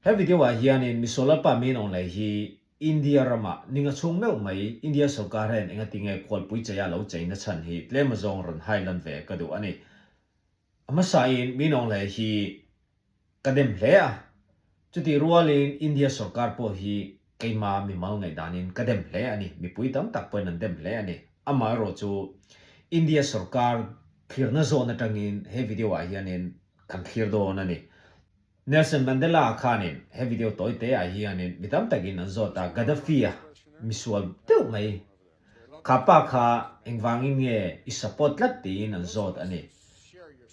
He video ah hianin misual lalpa min awn leh hi India ramah ninga chhung meuh mai India sorkar hian engatinge khualpui cheia lo chei na chhan hi tlem azawng rawn hai lan ve ka duh a ni. A hmasain min awn leh hi ka dem hle a, chutih rualin India sorkar pawh hi keima mimal ngaihdanin ka dem hle a ni, mipui tam tak pawhin an dem hle a ni. Amaherawh chu India sorkar thlirna zawn atangin he video ah hianin kan thlir dawn a ni. Nelson Mandela khanin he video tawi te ah hianin mi tam takin an zawt a, Gaddafi-a misual deuh mai kha pa kha engvangin nge i support tlat tiin an zawt a ni.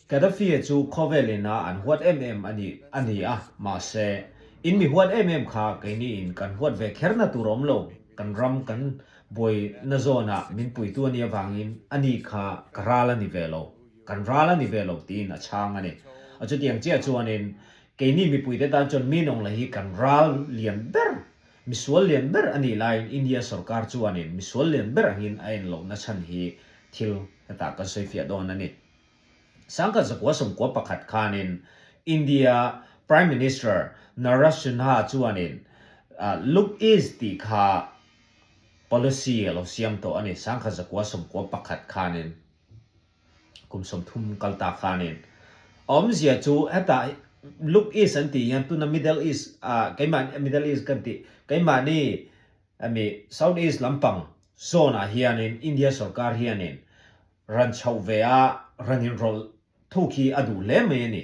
Gaddafi-a chu khawvel ina an huat em em a ni a ni a, mahse in mi huat em em kha keini in kan huat ve kher na tur awm lo, kan ram kan buaina zawnah min puitu a nih avangin a ni kha ka ral a ni ve lo. Kan ral a ni ve lo tiin a chhang a ni. A chutiang chiah chuanin keini mipuite tan chuan mi nawng leh hi kan ral lian ber, misual lian ber a nih laiin India sorkar chuanin misual lian ber angin a en lohna chhan hi thil hetah kan sawifiah dawn a ni. Sangkhat zakua 11 khanin India Prime Minister Narasimha chuanin Look East tih kha policy a lo siam tawh a ni. Sangkhat zakua 91 khanin. Kum 30 kal ta khanin a awmzia chu hetah Look East an tih hian tuna Middle East ah keimah Middle East kan tih keimahni ami South East lampang zone ah hianin India sorkar hianin ran chhoh ve a ran inrawlh thuk hi a duh hle mai a ni.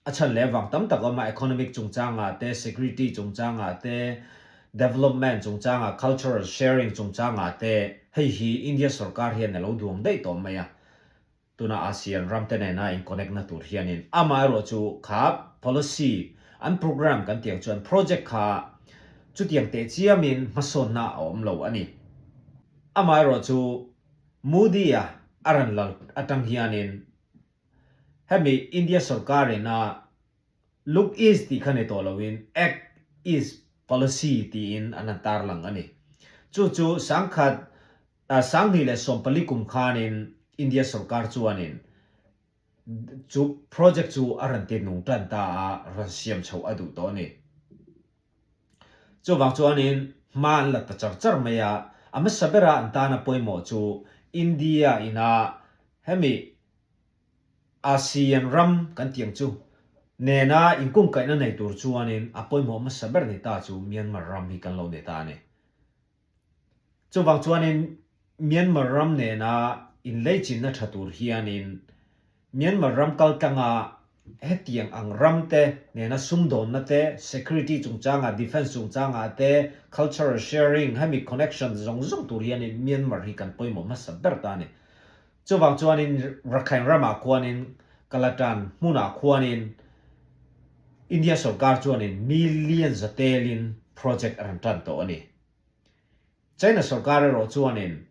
A chhan leh vang tam tak awm a, economic chungchangah te, security chungchangah te, development chungchangah, cultural sharing chungchangah te, hei hi India sorkar hian a lo duang daih tawh mai a. Tuna ASEAN ram te nena in connect na tur hianin amaherawh chu kha policy, an program kan tih ang chuan project kha chutiang teh chiamin hmasawnna a awm lo a ni. Amaherawh chu Modi-a a rawn lal atang hianin Hemi India sorkar in a Look East tih kha ni tawh loin Act East Policy tiin an han tarlang a ni. Chu chu sangkhat 2014 kum khanin India sorkar chuanin chu project chu a rawn ti nung tan ta a, rawn siam chhoh a duh tawh a ni. Chuvang chuanin hma an la ta char char mai a, a hmasa bera an tana pawimawh chu India ina Hemi ASEAN ram kan tih ang chu nena inkungkaihna nei tur chuanin a pawimawh hmasa ber ni ta chu Myanmar ram hi kan lo ni ta a ni. Chuvang chuanin Myanmar ram nena inleichinna tha tur hianin Myanmar ram kaltlanga hetiang ang ram te nena sumdawnna te, security chungchangah, defence chungchangah te, cultural sharing hemi connection zawng zawng tur hianin Myanmar hi kan pawimawh hmasa ber ta a ni. Chuvang chuanin Rakhine ramah khuanin Kalatan hmunah khuanin India sorkar chuanin million za telin project a rawn tan tawh a ni. China sorkar erawh chuanin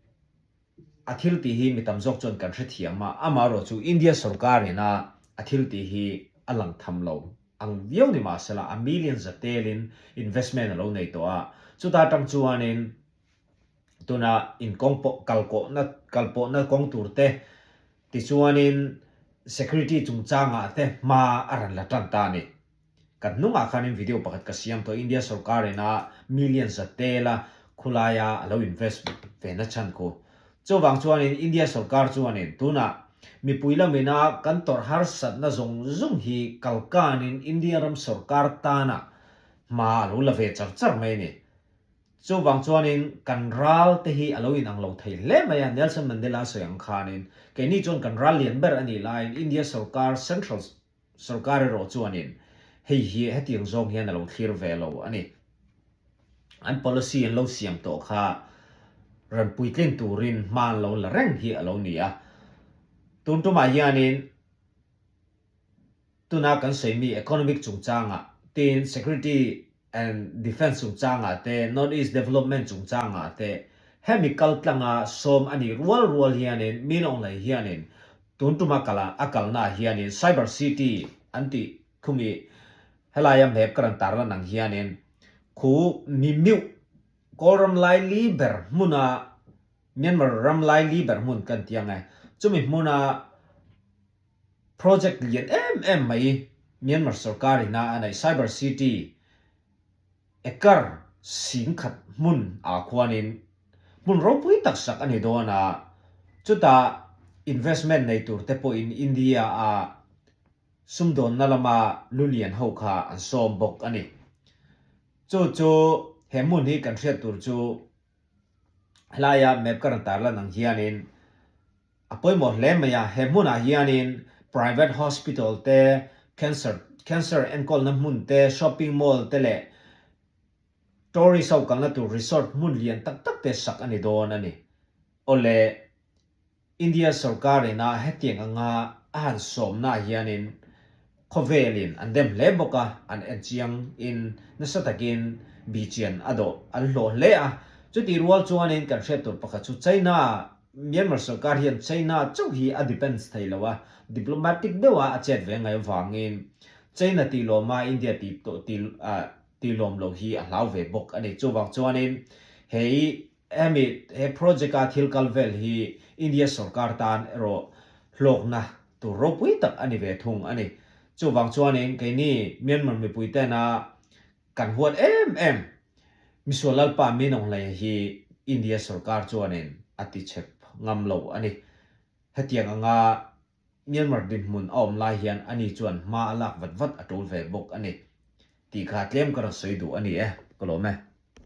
a thil tih hi mi tam zawk chuan kan hrethiam a, amaherawh chu India sorkar ina a thil tih hi a lang tham lo ang viau ni mahsela a million za telin investment a lo nei tawh a, chuta tang chuanin Tuna inkawng pawh kal kawhna kal pawhna kawng tur te tichuanin security chungchangah te hma a rawn la tan ta a ni. Kan hnungah khanin video pakhat ka siam tawh India sorkar ina millions a tel a khulaia a lo invest ve na chhan khu. Chuvang chuanin India sorkar chuanin tunah mipui lamina kan tawrh harsatna zawng zawng hi kalkanin India ram sorkar tana hma a lo la ve char char mai a ni. Chuvang chuanin kan ral te hi a lo inang lo thei hle mai a, Nelson Mandela sawi ang khanin keini chuan kan ral lian ber a nih laiin India sorkar, Central sorkar erawh chuanin hei hi hetiang zawng hian a lo thlir ve lo a ni. An policy an lo siam tawh kha rawn puitlin turin hma an lo la reng hi a lo ni a. Tun tumah hianin Tuna kan sawi mi economic chungchangah tin security and defence chungchangah te, North East development chungchangah te hemi kaltlanga sawm a nih rual rual hianin min awng hlei hianin tun tuma kala a kalnaah hianin cyber city an tih khumi helaia map ka rawn tarlan ang hianin khu mi miuh Kawlram laili ber hmuna Myanmar ram laili ber hmun kan ti ang e chumi hmuna Project lian em em mai Myanmar sorkar ina a neih Cyber City. Acre 10,000 hmun ah khuanin hmun ropui tak sak a ni dawn a, chutah investment nei tur te pawhin India a sumdawnna lama lulian ho kha an sawm bawk a ni. Chu chu he hmun hi kan hriat tur chu helaia map ka rawn tarlan ang hianin A pawimawh hle mai a, he hmunah hianin private hospital te, cancer cancer enkawlna hmun te, shopping mall te leh tourist ho kalna tur resort hmun lian tak tak te sak a ni dawn a ni. Awle, India sorkar ina hetiang anga a han sawmnaah hianin Khawvelin an dem hle bawk a, an en chiang in nasa takin bihchian a dawh an hlawh hle a. Chutih rual chuanin kan hriat tur pakhat chu China, Myanmar sorkar hian China chauh hi a depends thei lo a, diplomatic deuha a chet ve ngai avangin China tih lawma India tih tih lawm loh hi a hlau ve bawk a ni. Chuvang chuanin hei hemi he project a thil kal vel hi India sorkar tan erawh hlawkna tur ropui tak a ni ve thung a ni. Chuvang chuanin keini Myanmar mipui tena kan huat em em misual lalpa Min Aung Hlaing hi India sorkar chuanin a ti chep ngam lo a ni. Hetiang anga Myanmar dinhmun a awm lai hian ani chuan hma a lak vat vat a tul ve bawk a ni tih kha tlem ka rawn sawi duh a ni e, ka lawm e.